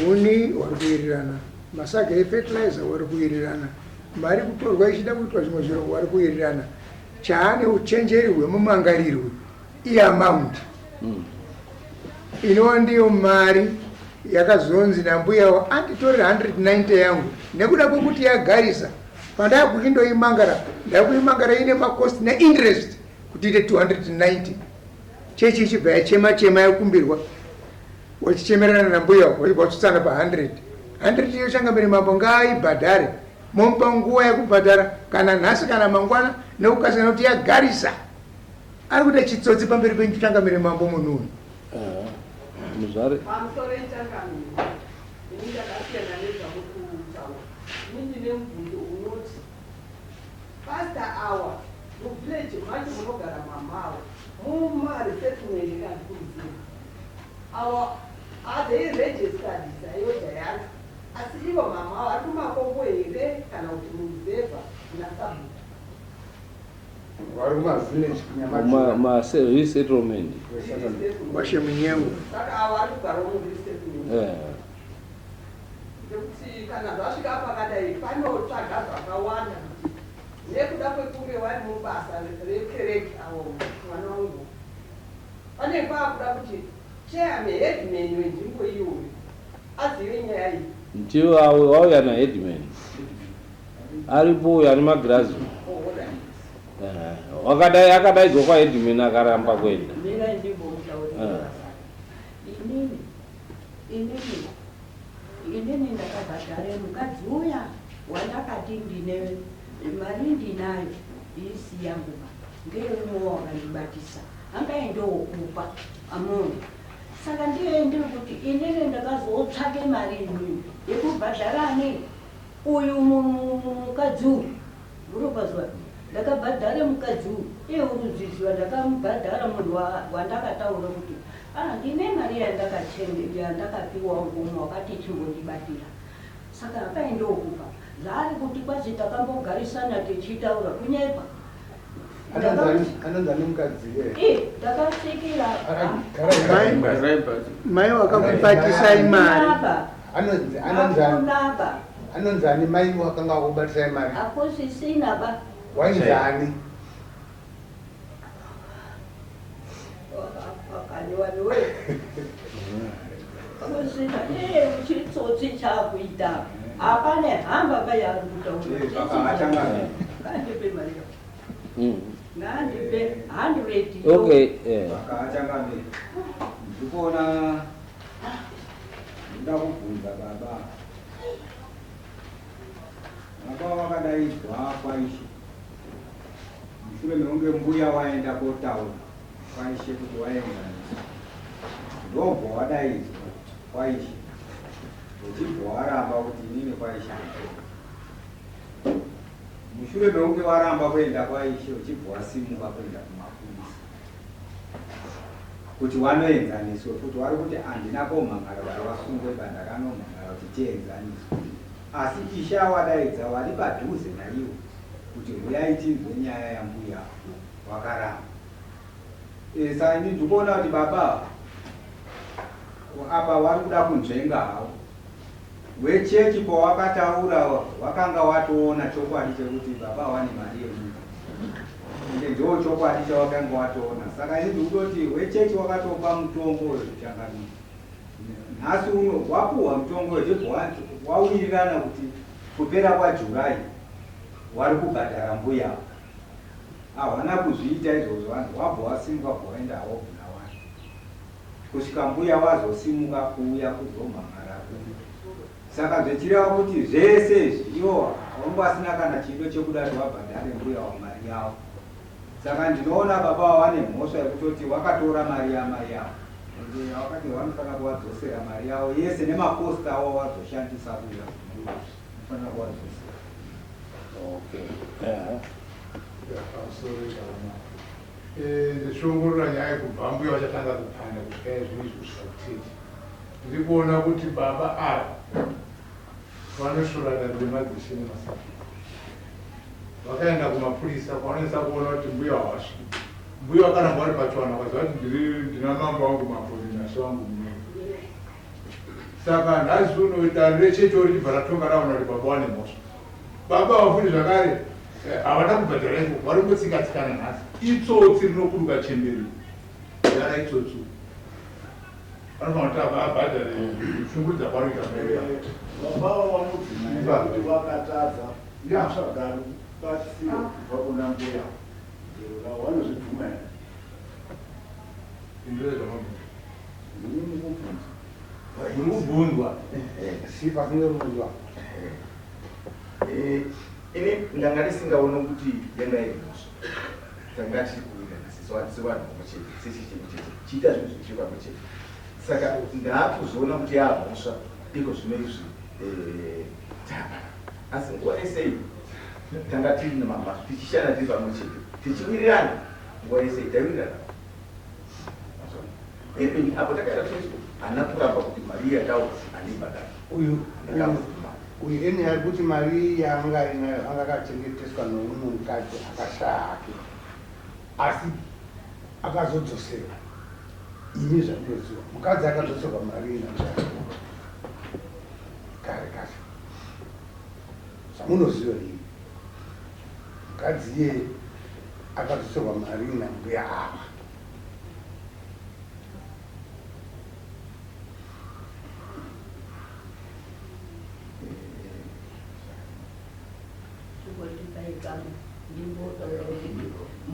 huni vari kuwirirana, masaga efertilizer vari kuwirirana, mari kutorwa ichida kuitwa zvimwe zviro vari kuwirirana. Chaane uchenjeri hwemumangarirwe iamount inova ndiyo mari yakazonzi nambuyawo anditorera 190 yangu, nekuda kwekuti yagarisa pandakuchindoimangara, ndakuimangara ine macost neinterest kuti ite 290. Chechi ichibva yachema chema yakumbirwa. Wachichemerana nambuya wachibva watsutsana pa100 100 iyo. Changamire mambo, ngaaibhadhare, momupa nguva yekubhadhara, kana nhasi kana mangwana, nekukasira, nekuti yagarisa. Ari kuita chitsotsi pamberi penyu, changamire mambo, munhu uyu. Muzvare. Pamusoro, changamire, ini ndakasiyana nezvamukutaura. Ini ndine mubvunzo unoti pastor awa muvillage macho munogara mamawo mumaresettlement kandikurudzira awa, are they registered sayoja yacho? Asi ivo mama vari kumakongo here kana kuti muruzevha muna sabhuku? Vari kumavillage kunyamadzira. Resettlement. Washe Munyengo. Saka ava vari kugarawo muresettlement? Nekuti kana zvasvika pakadai panotsvaga zvakawanda, kuti nekuda kwekunge vari mubasa rekereke avo, mwana wangu, pane paakuda kuti chairman, headman wenzvimbo iyoyo azive nyaya iyi. Ndiwo awo wauya naheadman, aripo uyo ane magirazi. Wakadai akadaidzwa kwaheadman akaramba kuenda. Mirai ndimbomutaurira. Inini ndakabhadhare mukadzi uya wandakati ndine mari ndinayo, isi yangu ba, ngeyeumwe wakandibatisa, angaendewokupa amoni. Saka ndiye ndiri kuti inini ndakazotsvake mari inini yekubhadharani uyu mukadzi uyu uropazwa. Ndakabhadhara mukadzi uyu, iye uruzviziva. Ndakamubhadhara munhu wandakataura kuti ah, ndine mari yandakapiwa ngomwe wakati chimbondibatira. Saka akaendewokupa zvaari kuti kwazi takambogarisana tichitaura, kunyepa. Anonzani mukadzi iye? Ndakasvikira. Mai wakakubatisai mari. Kunaba. Anonzani? Akunaba. Anonzani mai wakanga wakubatisai mari? Akusisina ba. Wainzani? Akaniwaniwe akusina. Iye chitsotsi chakuita, hapane hamba bayari kutaura. Ngandipe mari yako. Ngandipe 100. Okay. Vakachangamira, ndikuona ndoda kubvunza baba. Baba wakadaidzwa kwaishe mushure mekunge mbuya waenda kotaura kwaishe kuti waenzaniswa, ndobva wadaidzwa kwaishe, uchibva waramba kuti inini kwaishe handiendi. Mushure mekunge waramba kuenda kwaishe, uchibva wasimuka kuenda kumapurisa kuti wanoenzaniswe futi. Wari kuti handina komhangara kuti wasungwe, bandakanomhangara kuti tienzaniswe, asi ishe awadaidza wari padhuze naiwo kuti huyai tinzwe nyaya yambuya, wakaramba. Saka ini ndikuona kuti baba apa wari kuda kunzvenga hawo. Wechechi pawakataura wakanga watoona chokwadi chekuti baba wane mari yemunhu, ende ndo chokwadi chawakanga watoona. Saka ini ndikutoti wechechi wakatopa mutongo wekuchangamira. Nhasi uno wapuhwa mutongo wechibva wawirirana kuti kupera kwaJuly wari kubhadhara mbuya. Havana kuzviita izvozvo. Vanhu wabva wasimuka, bva waenda hawo Bulawayo, kusvika mbuya wazosimuka kuuya kuzomhangara kuno. Saka zvichireva kuti zvese izvi ivo vanga vasina kana chido chekuda kuti vabhadhare mbuya wamari yavo. Saka ndinoona baba vane mhosva yekutoti wakatora mari yamai yavo, ende wakati vanofanira kuvadzosera mari yavo yese nemacosts avo wazoshandisa kuuya, unofanira kuvadzosera. Okay. Pamusoro kaona ndichiongorora nyaya yekubva mbuya vachatanga kupanda kusvika izvinizvi, kusvika kutete, ndiri kuona kuti baba ava vanoshorana nemadzishe nemasabhuku. Vakaenda kumapurisa kwavanonesa kuona kuti mbuya havasviki. Mbuya vakaramba vari pachivanhu, vakaziva kuti ndiri ndina mambo wangu, mambo ndinashe wangu munene. Saka nhasi uno dare rechecho richibva ratonga, raona kuti baba vane mhosva. Baba vafundi zvakare havana kubhadhara ikoko, vari kungotsika-tsikana. Nhasi itsotsi rinokuruka chemberi yara, itsotsi. Vanofanira kuti abhadhare kushungurudza kwaroita. Baba vanobvuma kuti vakatadza kutsvaga rubatsiro kubva kuna mbuya jero ravo, vanozvibvuma here? Indore zvamabvunza. Ndini mukubvunza. Muri kubvunzwa. Sifa sinorunzwa. Ini ndanga ndisingaoni kuti yanga iri mhosva. Tanga tiri kuwirirana sevanhu pamwe chete, sechii chete, chiita zvinhu zviri pamwe chete. Saka ndaakuzoona kuti yaamhosva iko zvino izvi tapa. Asi nguva yese iyi tanga tiri namama tichishanda tiri pamwe chete, tichiwirirana nguva yese iyi taiwirirana. Even apo takaenda kuchurch haana kuramba kuti mari iyi yataura handibhadhari. Uyu uyu eni ari kuti mari yaanga ainayo anga akachengeteswa noumwe mukadzi akashaya hake asi akazodzoserwa. Imi zvamunoziva mukadzi akadzoserwa mari iyi nambuya kare kacho zvamunoziva imi mukadzi iyeye akadzoserwa mari nambuya ava.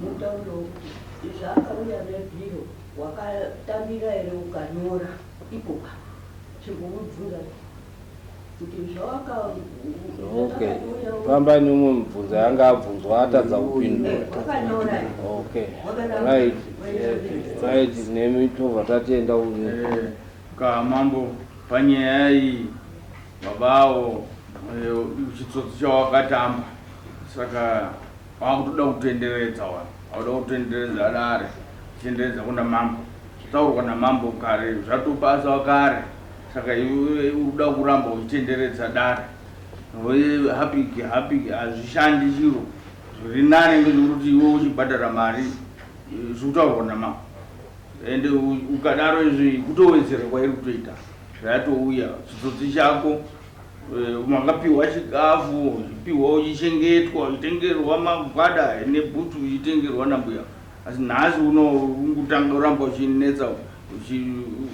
Mutauro kuti zvaakauya nebhiro wakatambira here ukanyora ipopa chimbomubvunza kuti zvawaka Okay, fambai neumwe mubvunzo yanga abvunzwa atadza kupindura. Wakanyora here? Okay, right, right, nemi tobva tatenda uyu. Ka mambo panyaya iyi baba avo chitsotsi chawakatamba saka wakutoda kutenderedza wani auda kutenderedza dare kutenderedza kuna mambo zvataurwa namambo kare zvatopasa kare saka iwe urikuda kuramba uchitenderedza dare hapiki hapiki hazvishandi chiro zviri nane ngezvekuti iwe uchibhadhara mari zvikutaurwa namambo ende ukadaro izvi kutowedzera kwairi kutoita zvayatouya chitsotsi chako makapiwa chikafu uchipiwa uchichengetwa uchitengerwa magwada nebhutsu uchitengerwa nambuya asi nhasi uno ungutanga uramba uchinetsa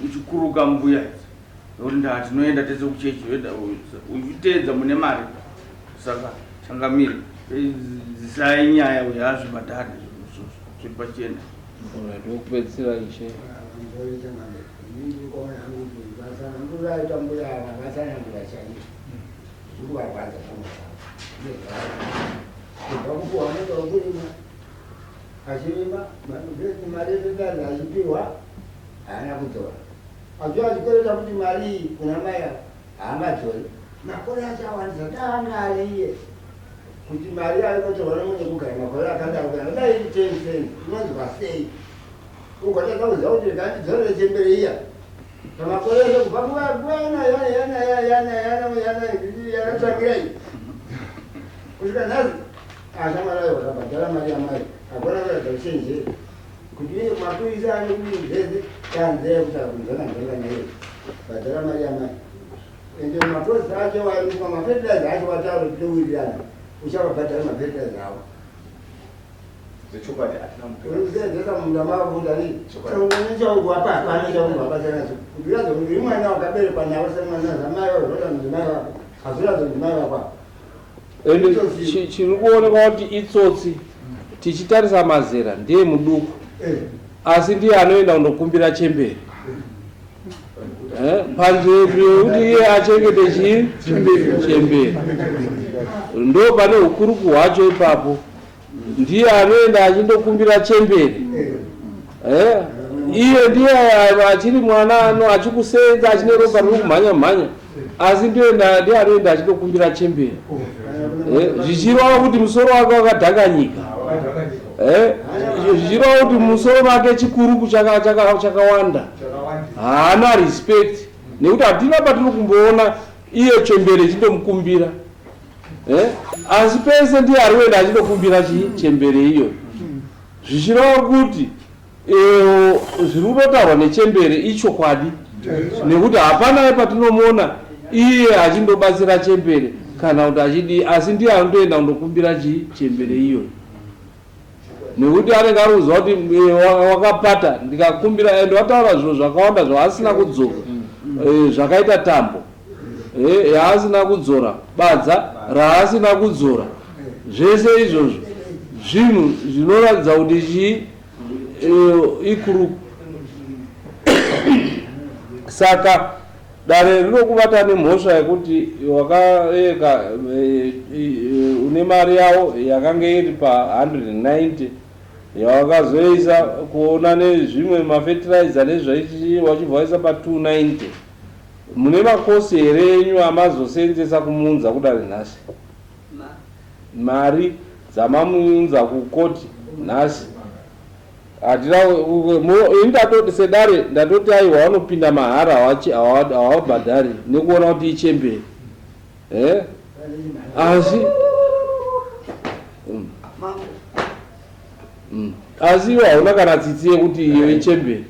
uchikuruka mbuya idzi nekuti ndaa tinoenda tese kuchechi uchiteedza mune mari saka changamire zisai nyaya uyo azvibhadhare zviri pachena. Alright, wokupedzisira ishe. Vatsanangura mbuya ava vatsanangura chaizvo zviri kuvarwadza pfungwa dzavo nezvavari kubva kupuhwa munda wekurima achirima mari yefetaiza achipiwa haana kudzora achiuya achikwereta kuti mari iyi kuna mai ava haangadzori makore acho awandisa dai anga ari iye kuti mari yayo inotorwa nemunhu yekugara makore akadaro kana dai iri ten cents inonzwa sei Ugotadza kuziva kuti rega ndidzorere chembere iya pamakore ese kubva nguva nguva yana yana yana yana yana yana yana tsvangirai kusvika nhasi ashamwari ayo wakabhadhara mari yamai hakuna kuratidza uchenjeri kuti uye mapurisa ane kuti zvese yanzee kutaura kunzvonga nzvonga naiyo bhadhara mari yamai ende maprocess acho waiswa mafertilizer acho wataura kuti towirirana uchavabhadhara mafertilizer avo Zvechokwadi hatina mupiro. Uri kuseenzesa mumunda mavo kuti ani chaungane chaugwapa hapana chaungwapa chanacho kuti uratidze kuti uri mwana wakaberekwa navo semwana zvamai vako zvinoratidza kuti ndimai vako hazviratidze kuti ndimai vako apa. Ende chiri kuonekwa kuti itsotsi tichitarisa mazera ndiye muduku asi ndiye anoenda kundokumbira chembere panzvimbo yekuti iye achengete chii chembere ndo pane hukuruku hwacho ipapo ndiye anoenda achindokumbira chembere eh? Iye ndiye achiri mwana ano achikusenza achine ropa riri kumhanya mhanya asi ndiye ndiye anoenda achindokumbira chembere eh? Zvichireva kuti musoro wake wakadhakanyika eh? Zvichireva kuti musoro make chikuruku chakawanda haana respect nekuti hatina patiri kumboona iye chembere ichindomukumbira Eh? Asi pese ndiye ari kuenda achindokumbira chii chembere iyo zvichireva kuti eh, zviri kutotaurwa nechembere ichokwadi nekuti hapana patinomuona iye achindobatsira chembere kana kuti achidii asi ndiye anotoenda kundokumbira chii chembere iyoyo nekuti anenge ari kuziva kuti eh, wakapata ndikakumbira and wataura zviro zvakawanda zvaasina kudzoka eh, zvakaita tambo eh, yaasina kudzora badza raasina kudzora zvese izvozvo zvinhu zvinoratidza kuti chii ikuruku saka Dare rinokubata nemhosva yekuti wakaeka une mari yawo yakanga iri pa190 yawakazoisa kuona nezvimwe mafetiraiza nezvaichi wachibva waisa pa290. Mune makosi here enyu amazoseenzesa kumuunza kudare nhasi? Mari dzamamuunza kukoti nhasi hatina. Ini ndatoti sedare ndatoti aiwa, vanopinda mahara, hawabhadhari nekuona kuti ichemberi. Asi Asi iwe hauna kana tsitsi yekuti iyo ichemberi.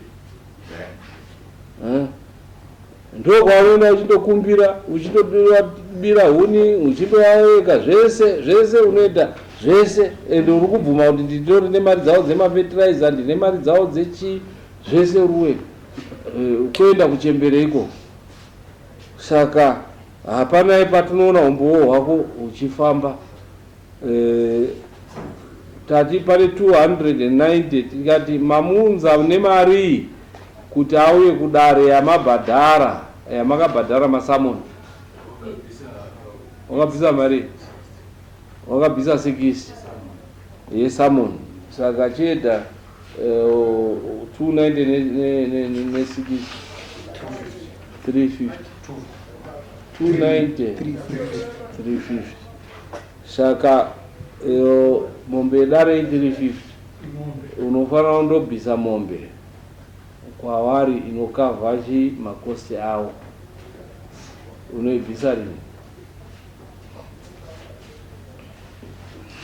Ndo kwaunoenda uchindokumbira, uchindobira huni, uchindoaeka zvese zvese, unoita zvese, ende uri kubvuma kuti nditori nemari dzavo dzemafetiraiza, ndine mari dzavo dzechii, zvese uri wega kuenda kuchembere ikoko. Saka hapanai patinoona umbowo hwako huchifamba. Tati pane 290, tikati mamuunza nemari kuti auye kudare yamabhadhara, yamakabhadhara masummons. Wakabvisa mari, wakabvisa 60 yesummons. Saka chieda 290 ne60, 350, 290, 350. Saka mombe yedare i350, unofanira kundobvisa mombe kwavari inokavha chi macosts avo. Unoibvisa rini?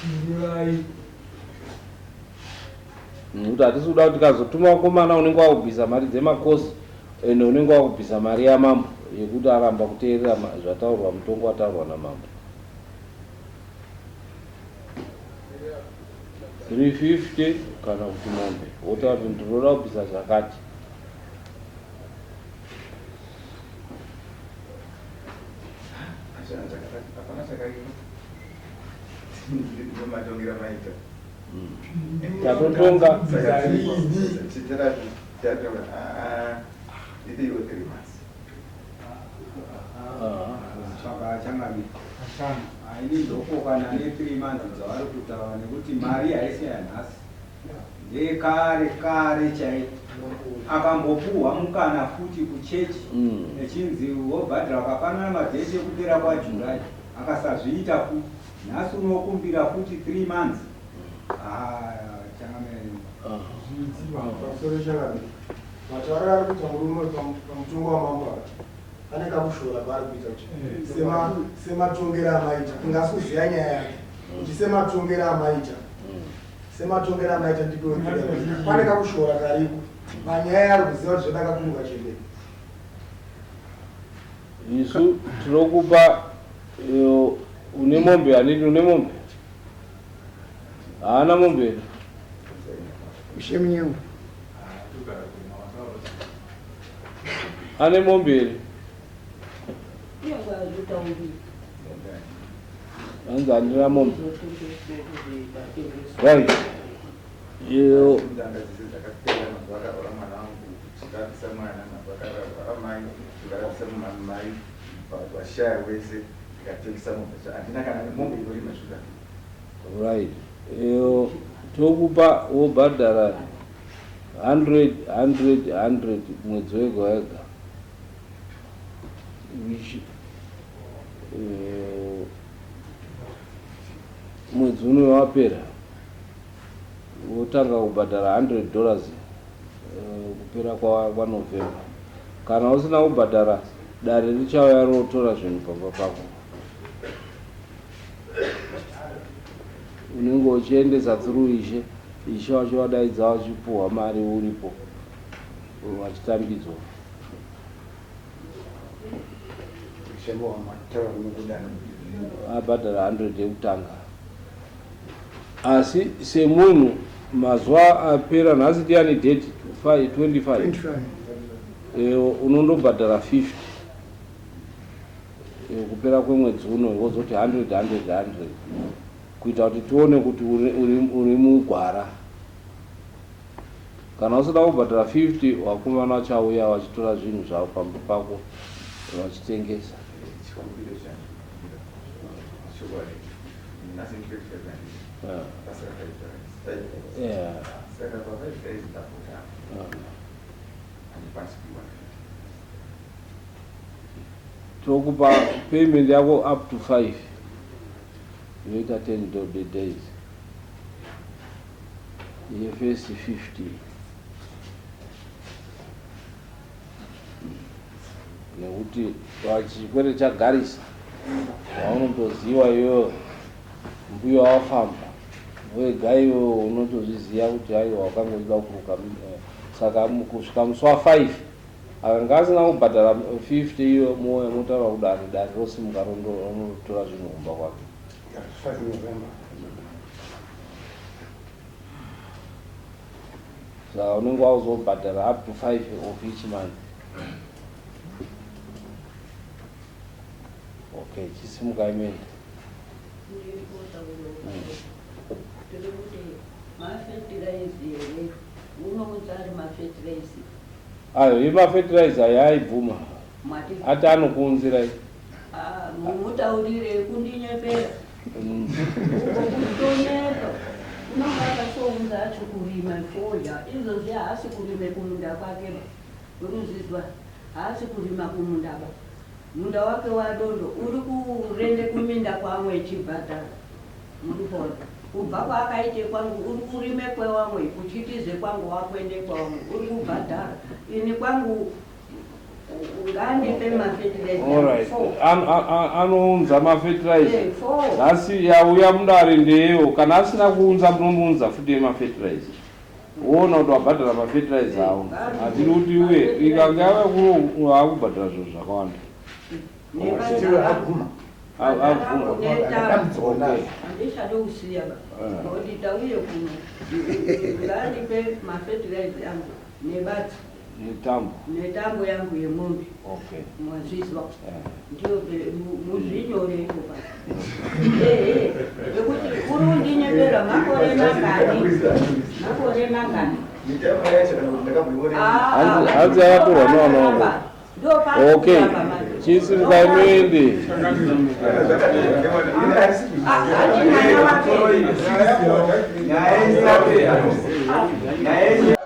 Pindurai. Nekuti hatisi kuda kuti tikazotuma vakomana unenge wakubvisa mari dzemacosts, ende unenge wakubvisa mari yamambo yekuti aramba kuteerera zvataurwa, mutongo wataurwa namambo. 350 kana kuti mombe, wotaura kuti ndinoda kubvisa zvakati. Hapana chakaipa matongera maita. Tatotonga. Ndipeiwo 3 months. Saka changamire, ini ndokokana ne3 months dzavari kutaura, nekuti mari haisi yanhasi, ndekare kare chaiko. Akambopuhwa mukana futi kuchechi echinzi wobhadhara, wakafanana madate ekupera kwaJuly, akasazviita futi. Nhasi unokumbira futi 3 months. Ah, changamire. Pamusoro, changamire, matauriro ari kuita murume pamutongo wamambo aka ane kakushora kwaari kuita kuti sematongero amaita, kungasi kuziva nyaya yake, kuti sematongero amaita, sematongero amaita, ndipo pane kakushora kariko panyaya yaari kuziva kuti zvadakakuruka chemberi. Isu tinokupa une mombe, handiti? Une mombe? Haana mombe here? Ishe Munyengo. Ane mombe here? Iye azvitauri. Hanzi handina mombe. Right, iyo Ndanga dzese dzakapera. Mazuva akarwara mwana wangu, tikarapisa mwana. Mazuva akarwara mai, tikarapisa mai, vashaya wese, tikatengesa mombe. Handina kana mombe inorima shuga. Right, iyo tokupa wobhadhara 100 100 100 mwedzi wega wega, which mwedzi uno wapera wotanga kubhadhara $100 kupera kwaNovember. Kana usina kubhadhara, dare richauya rotora zvinhu pamba pako. Unenge uchiendesa through ishe, ishe vachivadaidza, vachipuhwa mari uripo, vachitambidzwa. Abhadhara 100 yekutanga. Asi semunhu mazuva apera nhasi ndiani date? 25. 25. Unondobhadhara 50 kupera kwemwedzi uno, wozoti 100 100 100, kuita kuti tione kuti uri mugwara. Kana usina kubhadhara 50, vakomana vachauya vachitora zvinhu zvavo pamba pako. Vachitengesa. Chikumbiro changu chokwadi, nhasi ndiri 500, pasaka 5. Saka pa 5 days ndapota, handikwanisi kuiwana. Tokupa payment yako up to 5, inoita 10 days yefirst 50, nekuti pachikwere chagarisa waunotoziva iyoyo, mbuya wafamba wega, iwewe unotozviziva kuti aiwa, wakanga uchida kuruka. Saka kusvika musi wa5 akanga asina kubhadhara 50 iyo, mouya motaura kudare, dare rosimuka ronotora zvinhu kumba kwake. 5 November. Saka unenge wauzobhadhara up to 5 of each month. Okay, chisimuka imende. Tiri kuti mafetiraizi here unounza ari mafetiraizi? Ayo, imafetiraiza yaaibvuma. Mwati? Ati anokuunzirai. Ah, mumutaurire kundinyepera kutonyepa, unonga akasounza acho kurima fodya izvozvi haasi kurime kumunda kwake ba, urikuzvizwa? Haasi kurima kumunda ba, munda wake wadondo uri kurende kuminda kwamwe echibhadhara, muri kuona? Kubva kwaakaite kwangu uri kurime kwewamwe, kuchitize kwangu wakuende kwawamwe uri kubhadhara, ini kwangu ngandipe mafetiraiza. Alright. Anounza mafetiraiza. Four. Nhasi yauya mudare ndeyo, kana asina kuunza munomuunza futi yemafetiraiza, woona kuti wabhadhara mafetiraiza awo. Hatiri kuti uye ikange yava akubhadhara zviro zvakawanda. Abvuma. Abvuma. Dambudziko. Handichadi kusiya ba, nokuti tauye kuno, ngandipe mafetiraiza yangu nebadzi. Netambo. Netambo yangu yemombe. Mwazvizwa? Ndiyo muzvinyore iko pa ehe, nekuti uri kundinyepera makore mangani, makore mangani? Mitambo yacho kana kuti ndakamboiona. Hanzi yakatorwa nevana vako. Okay, chisimuka imende. Ati mwana wake. Nyaya isapera. Nyaya.